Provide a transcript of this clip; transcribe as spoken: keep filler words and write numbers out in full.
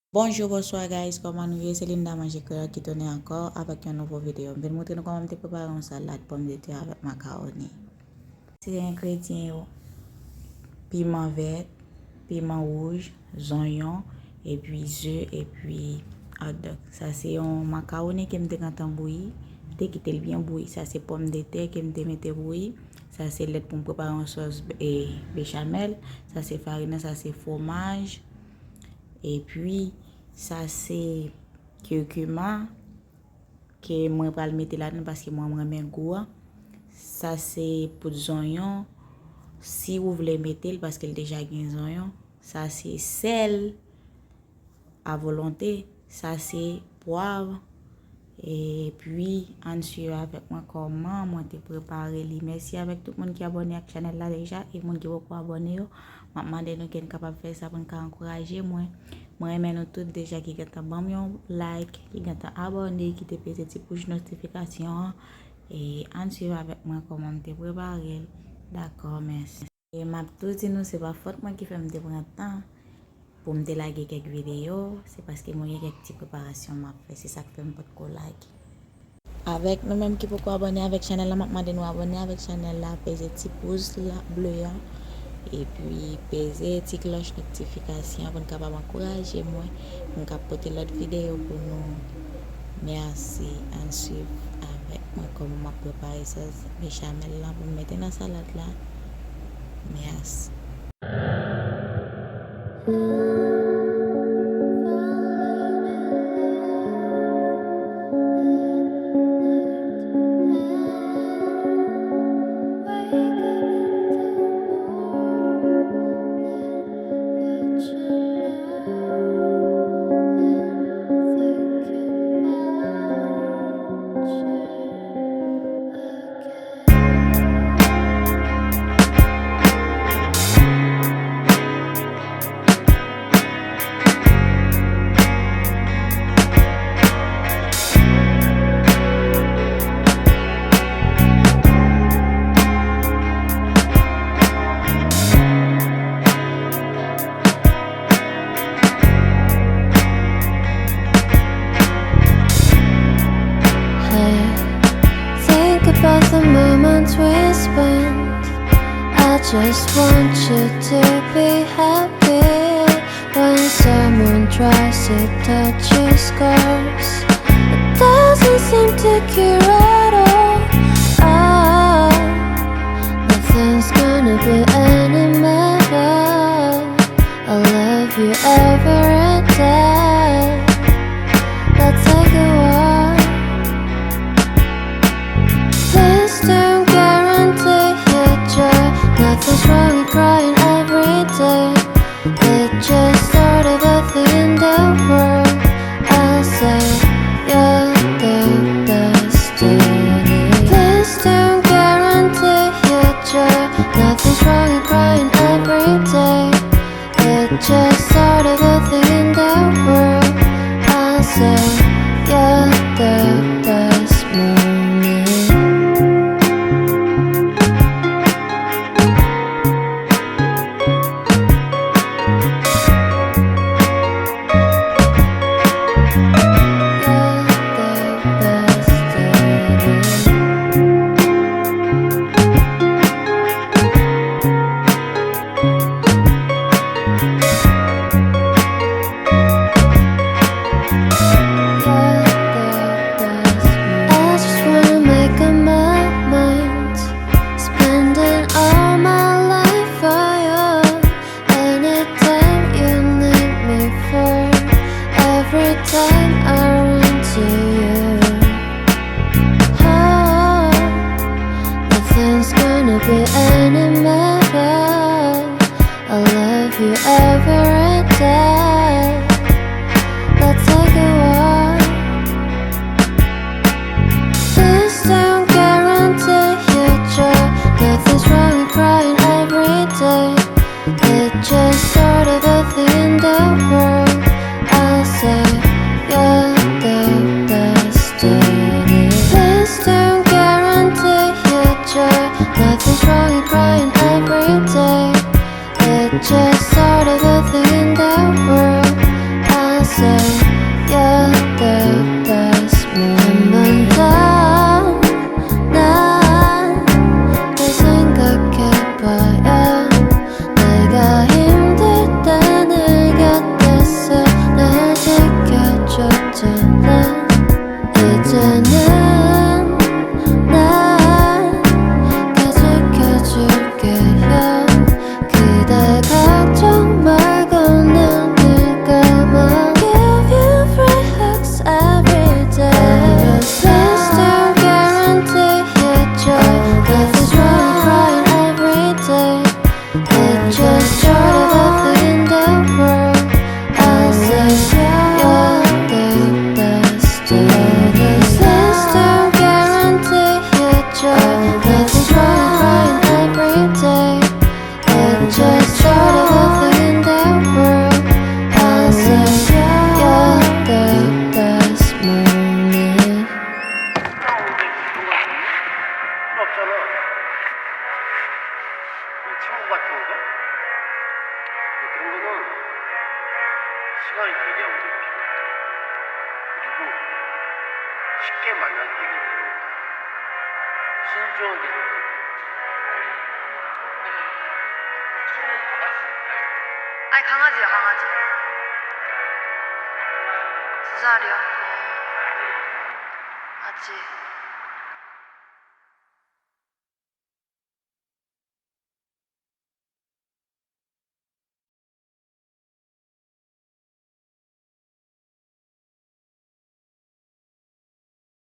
Bonjou, bonswa guys, kòman nou ye? Se Linda Manje Kreyòl ki tounen ankò avèk yon nouvo videyo. M vin montre nou kòman m te prepare yon salad pòmdetè avèk makawoni. Se engredyan yo, piman vèt, piman wouj, zonyon, epi ze, epi hotdog. Sa se yon makawoni ke m te gentan bouyi. M te kite l byen bouyi. Sa se pòmdetè ke m te mete bouyi. Sa se lèt pou m prepare yon sòs, e, bechamèl. Sa se farin nan, sa se fwomaj. Epi, sa se kirkima ke mwen pral mete ladan paske mwen, mwen renmen gou a. Sa se poud zonyon. Si ou vle mete l paske l deja gen zonyon. Sa se sèl a volonte. Sa se pwav. Epi, ann swiv avèk mwen kòman mwen te prepare li. Mèsi avèk tout moun ki abòne ak chanèl la deja e moun ki poko abòne yo. M ap mande nou ke n kapab fè sa pou n ka ankouraje mwen. Mwen renmen nou tout deja ki gentan ban m yon like, ki gentan abòne, ki te peze ti pouch notifikasyon an. E ann swiv avèk mwen kòman m te prepare l. Dakò, mèsi. E m ap tou di nou, se pa fòt mwen ki fè m te pran tan pou m te lage kèk videyo, se paske mwen gen kèk ti preparasyon m ap fè, se sa k fè m potko lage. Avèk nou menm ki poko abòne avèk chanèl la, m ap mande nou abòne avèk chanèl la, peze ti pous la, ble a, epi peze ti klòch notifikasyon an pou n kapab ankouraje mwen pou m ka pote lòt videyo pou nou. Mèsi, ann swiv avèk mwen kòman m ap prepare sòs bechamèl la pou m mete nan salad la. Mèsi. Hey, think about the moments we spent. I just want you to be happy. When someone tries to touch your scars, it doesn't seem to cure at all. Oh, nothing's gonna be any better. I love you every day. That's like a war. Please don't guarantee your joy. Nothing's wrong with crying every day. It just started within the world. I say you're the best to me. Please don't guarantee your joy. Nothing's wrong with crying every day. It just started within the world. I say you're the best moment. You're the best morning. Nar 내 생각해봐, yeah. 내가 힘들 때 내 곁에서 날 지켜줬잖아. 이제는 난 다 지켜줄게, yeah. 그대 걱정 말고 눈을 감아. Give you free hugs every day. This don't guarantee your joy. Cause it's really crying every day. It just short of everything in the world. I say you're the best. This don't guarantee your joy. Cause it's really crying every day. It just short of everything in the world. I say you're the best morning. 부럽잖아. 내 친구 같은 거? 뭐 그런 거는 시간이 되게 오래 필요해. 그리고 쉽게 만나서 해결되는 거야. 신중하게 생각해. 아니, 강아지야, 강아지. 두 살이야. 아직.